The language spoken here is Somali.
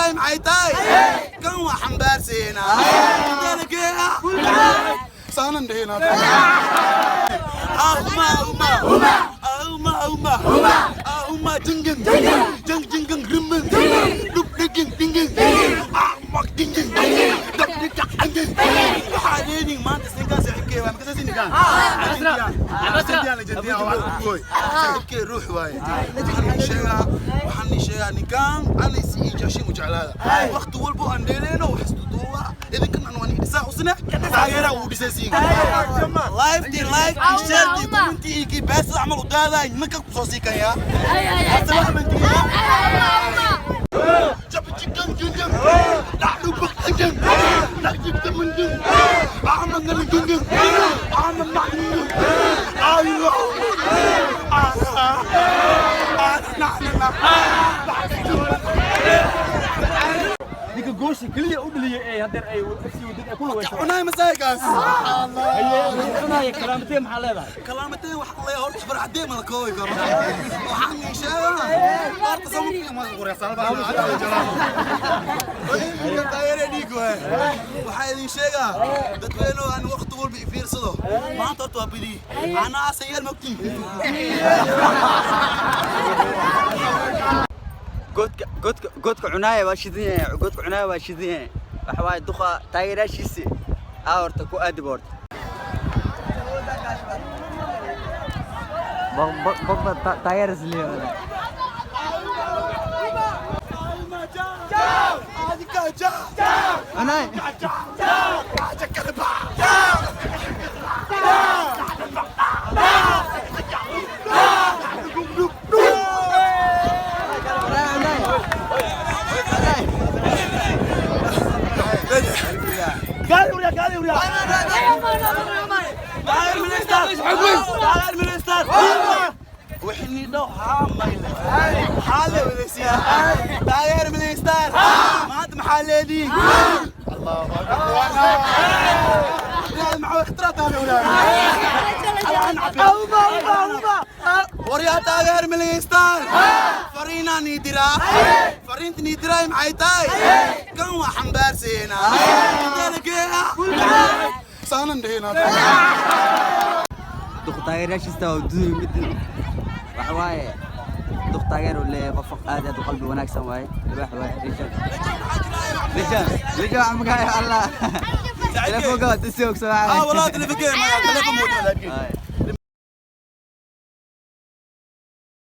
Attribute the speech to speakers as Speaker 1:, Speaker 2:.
Speaker 1: diray maxay tahay? Kan waa xambaarseynaa, intee la geeyaa? Saanan dhehinaa. Ahuma ahuma ahuma ahuma ahuma jingin jing jingin rimbin dhub dhigin dingin ahmak dingin dab dhigak angin. Waxaa leediin maanta isninkaan saaxiibkey waa makasasi ninkaan saaxiibkey ruux waaye. Waxaan ii sheegaa ninkaan anaysi ii jeceshin u jeclaada. Waqti walbo aan dheeleyno wax isduduuba idinkan aan waan ii dhisaa usne taageera uu dhisaysiin live-tii, like ii share-tii, comment-ii iyo kii beesada camal u daadaay ninka kusoo sii kanyaa.
Speaker 2: Ninka goosha keliya u dhaliyay ee haddeer ay FC Wadani ay ku lugayso.
Speaker 1: Cunay masaaykaas.
Speaker 2: Cunaya kalaamatee, maxaa leedahay?
Speaker 1: Kalaamatee waxaan leeyahay, horta farxadee mala koobi karo. Waxaan ii sheegaa horta samafii ma waxaa idin sheegaa dadweynuhu aan waqti walba i fiirsado. Maanta horta waa bidii anaa asayaal mogtiin.
Speaker 3: Godka godka godka cunaaya waa shidan yahay, godka cunaaya waa shidan yahay. Waxa waaye duqa taageerayaashiisa aa horta ku aadib horta. Bogba taageer isleeyahay. Cunaaya.
Speaker 1: Wixii dhow haa mayle maxaa le wadaysiyaa taageer milistar. Maanta maxaa leediin? Allahu akbar. Maxaa ikhtiraat hada waryaa? Taageer milistar, fariinaa nii diraa. Fariinta nii diraay maxay tahay? Kan waa xambaarseynaa, intee la geeyaa? Saanan dhehinaa.
Speaker 3: Duq taageerayaashiisa waa duuri mid. Waxa waaye duq taageer uu leeyahay, qof aad aad u qalbi wanaagsan waaye, libaax waaye. Lijan lijan lijan, wax magacayo Allah telefoonka waa disi ogso.
Speaker 1: Ah, والله تليفون ما تليفون موجود.